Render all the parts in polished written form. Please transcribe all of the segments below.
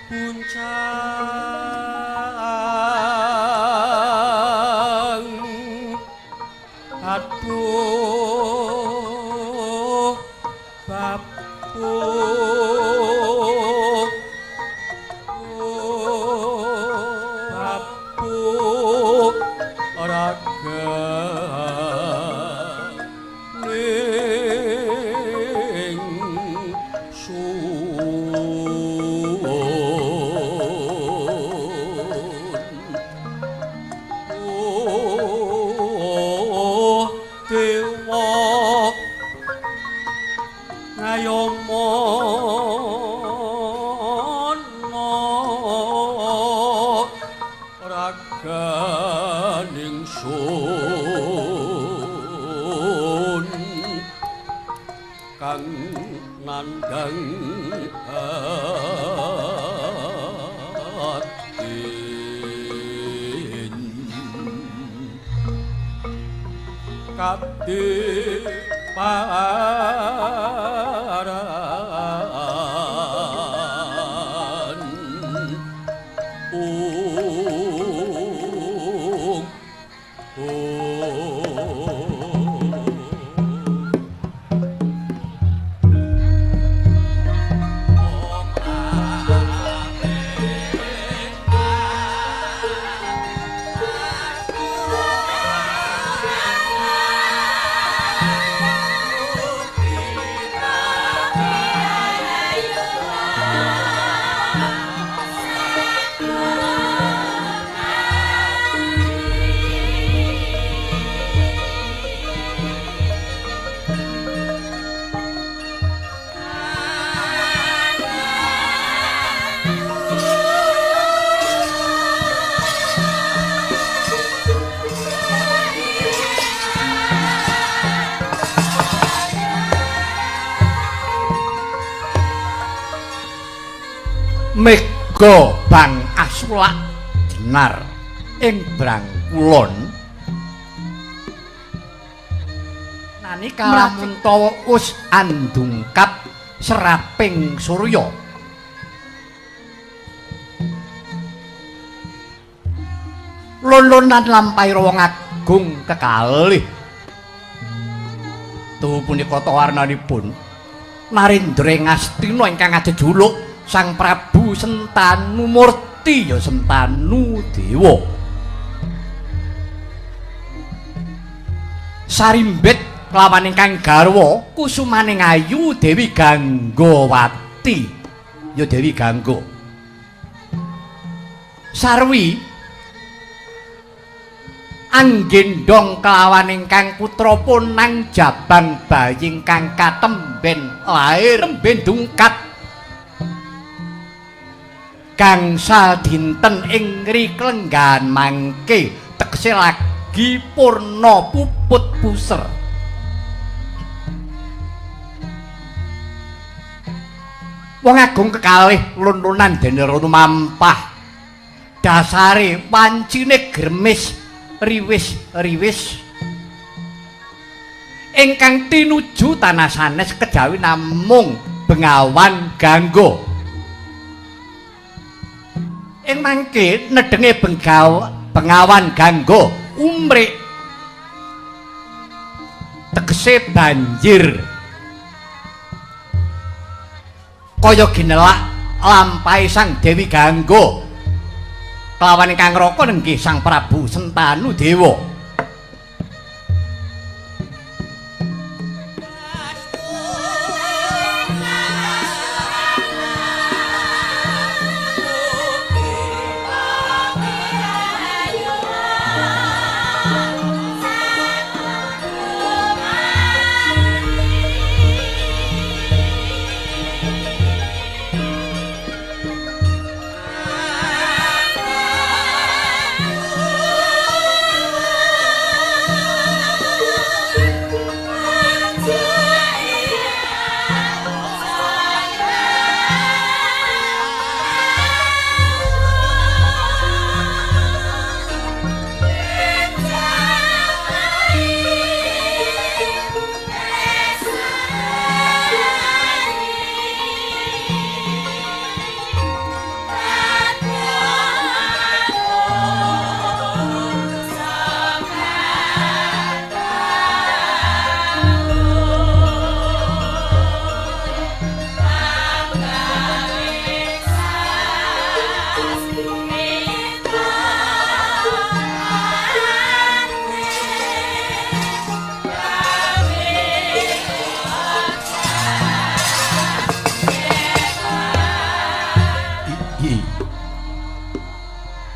Buncang aduh bapuk bapuk raga ning sun oh dewa ngayomana raganing sun kang nandhang batin kabdi paran ung Mega Bang Asulak jenar ing Brangkulon nalika lamun tawa us andungkap seraping surya lon-lonan lampahi wong agung kekalih tuhu punika warnanipun Narendra Ngastina ingkang ajejuluk Sang Prabu Sentanu Murti ya Sentanu Dewa sarimbit kelawan ingkang garwa kusumaning ayu Dewi Ganggawati ya Dewi Gangga sarwi anggendhong kelawan ingkang putra ponang jabang bayi ingkang katemben lair tembe dungkat gangsal dinten ing riklenggahan mangke tegese lagi purna puput puser wong agung kekalih lun-lunan dene rono mampah dasare wancine germis riwis-riwis ingkang tinuju tanah sanes kejawi namung Bengawan Gangga ing mangke nedhenge Bengawan Gangga umrik tegese banjir kaya ginelak lampahi Sang Dewi Gangga kelawan ingkang raka nenggih Sang Prabu Sentanu Dewa. Ah!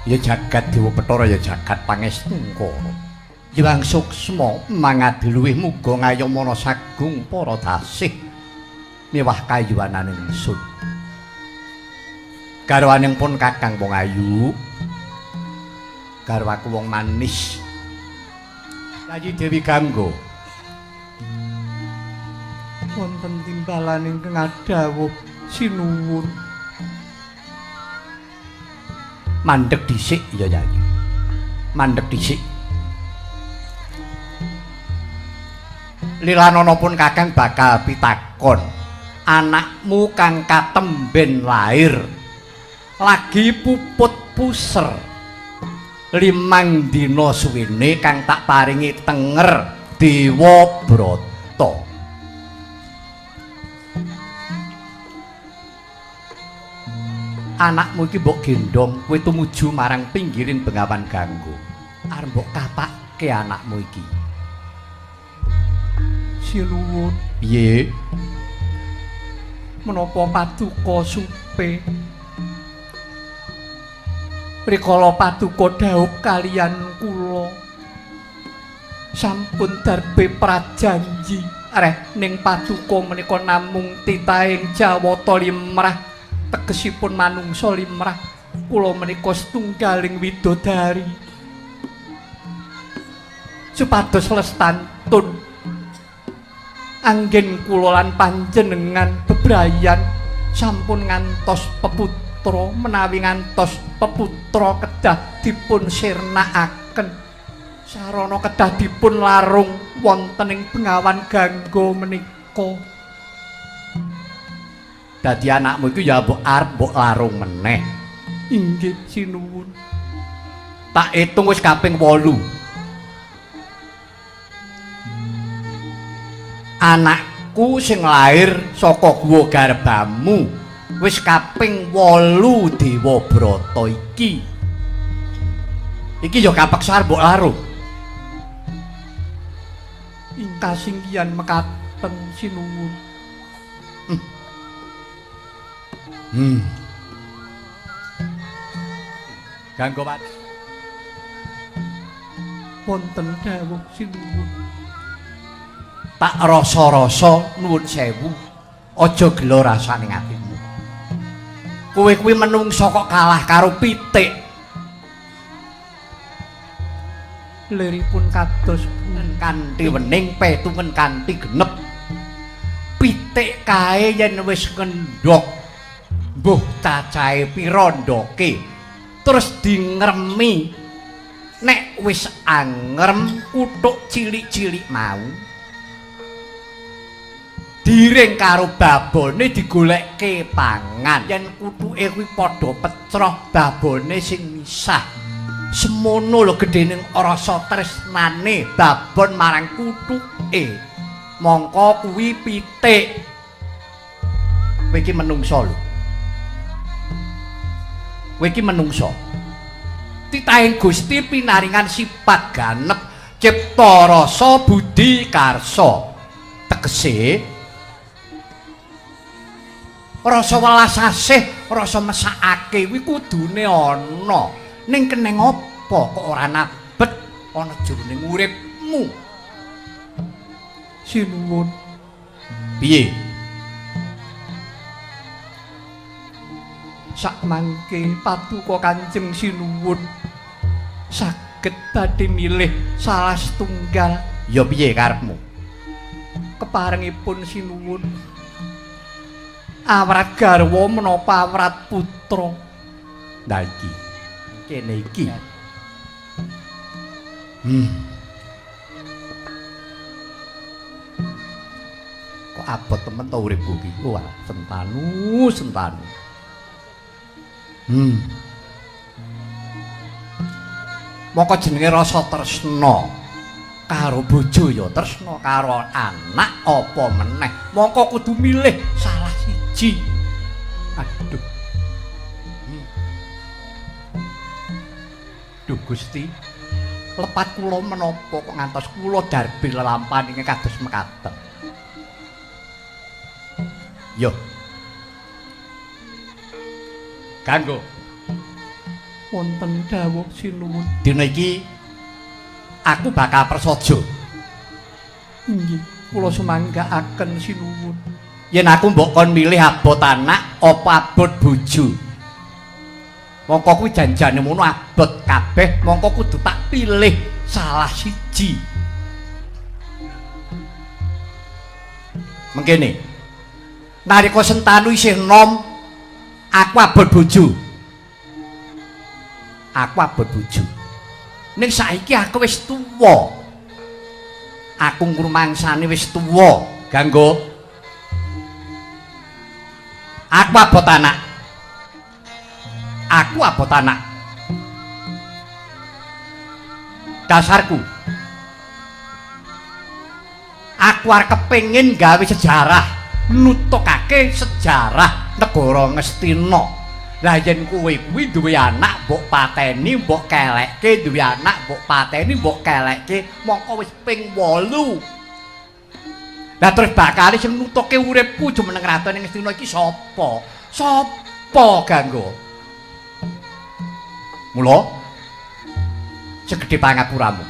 Ya jagat Dewa Bathara ya jagat Pangestungkara. Hyang Suksma mangadi luwih muga ngayomana sagung para dasih miwah kayuwanane ingsun. Garwaning pun Kakang wong ayu. Garwaku wong manis. Yayi Dewi Gangga. Wonten timbalan ingkang adhawuh sinuwun. Mandeg dhisik ya Yayi. Mandeg dhisik. Lilanana pun Kakang bakal pitakon. Anakmu kang katemben lair lagi puput puser. 5 dina suwene kang tak paringi tenger Dewa Brata. Anakmu iki mbok gendhong kowe tumuju marang pinggiring Bengawan Gangga. Arep mbok kapake anakmu iki. Sinuwun. Piye? Menapa paduka supe? Rikala paduka dhaup kaliyan kula sampun darbe prajanji reh ning paduka menika namung titahing Jawata limrah, tegesipun manungsa limrah. Kula menika setunggaling widodari supados lestantun anggen kula lan panjenengan bebrayan sampun ngantos peputra, menawi ngantos peputra kedah dipun sirnakaken sarana kedah dipun larung wonten ing Bengawan Gangga menika. Dadi anakmu iku ya mbok arep mbok larung meneh. Inggih sinuwun. Tak etung wis kaping 8. Anakku sing lair saka guwa garbamu wis kaping 8 Dewa Brata iki. Iki ya kapeksa mbok larung. Ingkasinggihan mekaten sinuwun. Gangga wonten dawuh sinuwun. Tak rasa-rasa nuwun sewu, aja gelo rasane atimu. Kowe kuwi menungsa kok kalah karo pitik. Liripun kados kanthi wening petungen kanthi genep. Pitik kae yen wis ngendhok, mbuh cacahe pira ndoke, terus dingremi. Nek wis angrem kuthuk cilik-cilik mau diring karo babone digolekke pangan. Yen kuthuke kuwi padha pecroh babone sing misah. Semono lho gedhening rasa tresnane babon marang kuthuke. Mongko kuwi pitik. Kowe iki menungsa lho. Kowe iki menungsa. Titahing Gusti pinaringan sifat ganep cipta rasa budi karsa. Tegese rasa welas asih, rasa mesakake kuwi kudune ana. Ning keneng apa kok ora nabet ana jroning uripmu? Sinuwun. Piye? Sakmangke paduka Kanjeng Sinuwun saged badhe milih salah setunggal. Ya piye karepmu? Keparengipun Sinuwun awrat garwa menapa awrat putra? Lah iki kene iki. Kok abot temen to uripku iki. Wah, sentanu, sentanu. Moko jenenge rasa tresna karo bojo ya tresna, karo anak apa meneh. Mongko kudu milih salah siji. Aduh. Duh Gusti, lepat kula menapa kok ngantos kula darbe lelampahan ingkang kados mekaten. Yo. Kanggo. Wonten dawuh sinuwun. Dina iki aku bakal prasaja. Inggih, kula sumanggaaken sinuwun. Yen aku mbok kon milih abot anak apa abot bojo. Mongko kuwi janjane ngono abot kabeh, mongko kudu tak pilih salah siji. Mengkene. Nalika Sentanu isih nom, aku abot bojo. Aku abot bojo. Ning saiki aku wis tuwa. Aku ngrumangsani wis tuwa, Ganggo. Aku abot anak. Aku abot anak. Dasarku. Aku arep kepengin gawe sejarah, nutukake sejarah negara Ngastina. Lah yen kowe kuwi duwe anak mbok pateni, mbok kelekke, duwe anak mbok pateni, mbok kelekke, mongko wis ping 8. Lah terus bakale sing nutuke uripku jumeneng kraton ing Ngastina iki sapa? Sapa, Ganggo? Mula segede pangapuramu.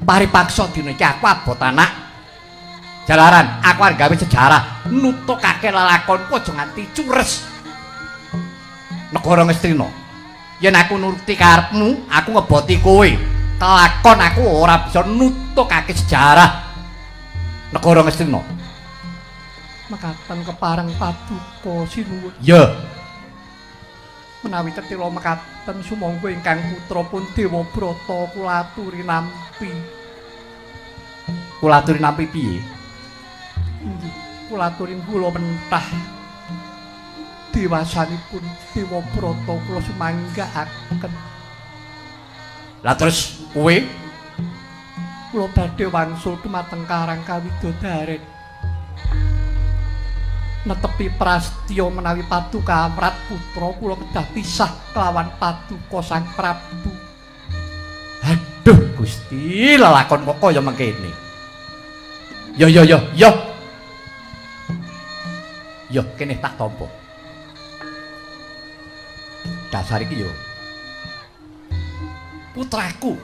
Paripaksa dina iki aku abot anak. Jalaran aku arep gawe sejarah nutukake lelakonku aja nganti cures. Negara Ngastina. Yen aku nuruti karepmu, aku ngeboti kowe. Kelakon aku ora bisa nutukake sejarah negara Ngastina. Mekaten kepareng paduka sinuwun. Ya. Menawi tetila mekaten sumangga ingkang putra pun Dewabrata kula aturi nampi. Kula aturi nampi piye? Inggih, kula aturi kula mentah. Dewasanipun Dewabrata kula sumanggaaken. Lah terus kowe? Kula badhe wangsul dumateng Karang Kawidodaren. Netepi prastya menawi paduka amrat putra kula kedah pisah kelawan paduka Sang Prabu. Aduh Gusti, lelakon kok kaya mengkene. Yo yo yo yo. Yo kene tak tampa. Dasar iki yo putraku.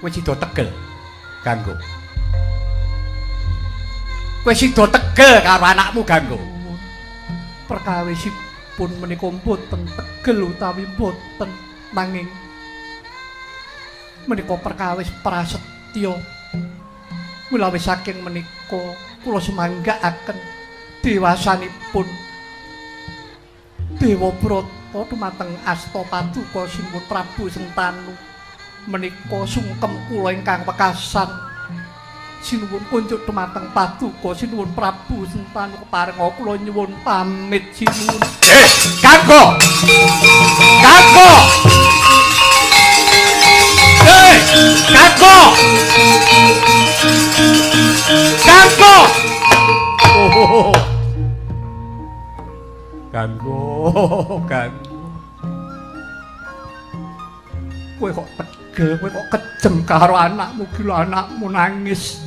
Kowe sida tegel, Ganggo. Kowe sida tegel karo anakmu, Ganggo. Perkawisipun menika mboten tegel utawi mboten, nanging menika perkawis prasetya. Mulawi saking menika kula sumanggaaken dewasanipun Dewabrata dumateng asta paduka Sinuwun Prabu Sentanu. Menika sungkem kula ingkang wekasan. Sinuwun kunjuk dumateng paduka Sinuwun Prabu Sentanu, keparenga kula nyuwun pamit sinuwun. Ganggo. Ganggo. Ganggo. Ganggo. Oh. Ganggo, Ganggo. Kowe kok tegel, kowe kok kejem karo anakmu, gila anakmu nangis.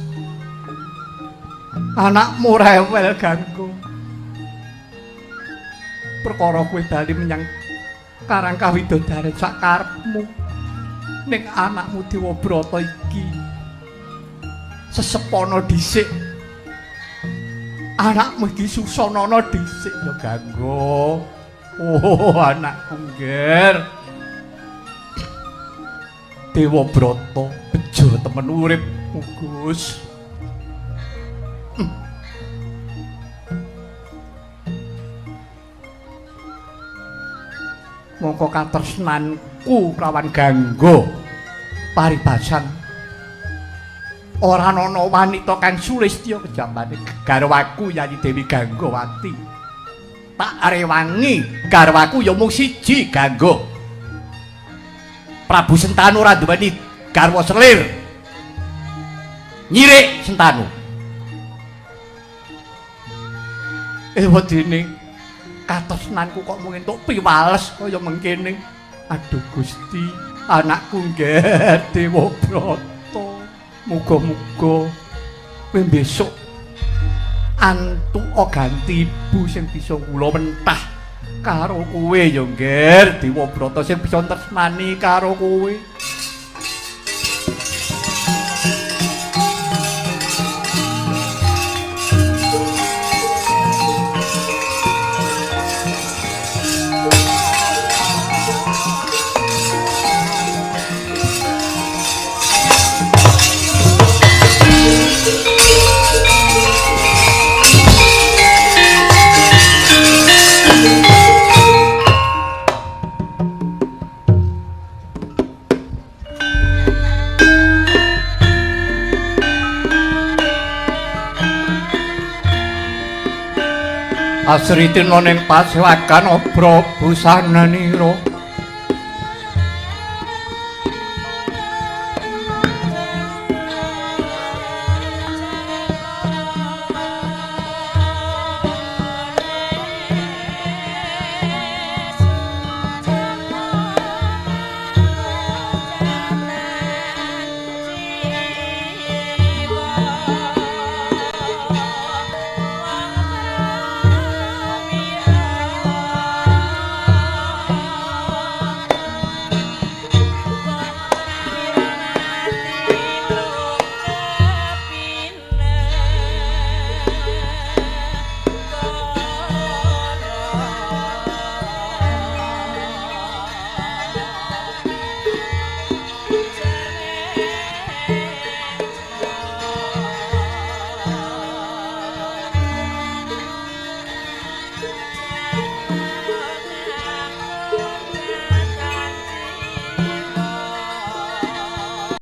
Anakmu rewel, Ganggo. Perkara kowe bali menyang Karang Kawidodaren sak karepmu. Ning anakmu Dewabrata iki sesepono dhisik. Anakmu iki susanana dhisik ya, Ganggo. Oh, anakku ngger. Dewabrata bejo temen uripmu, Gus. Mongko katresnanku lawan Ganggo paribasan ora ana wanita kang sulistya kejambane garwaku Yayi Dewi Ganggowati. Tak rewangi garwaku ya mung siji, Ganggo. Prabu Sentanu ora duweni garwa selir. Nyirik Sentanu. Ewadene katresnanku kok mung entuk piwales kaya mengkene. Aduh Gusti, anakku nggih Dewabrata. Muga-muga kowe besok antuk ganti ibu sing bisa kula mentah karo kowe ya, Ngger. Dewabrata sing bisa tresnani karo kowe. Asritina ning pasewakan obra busananira.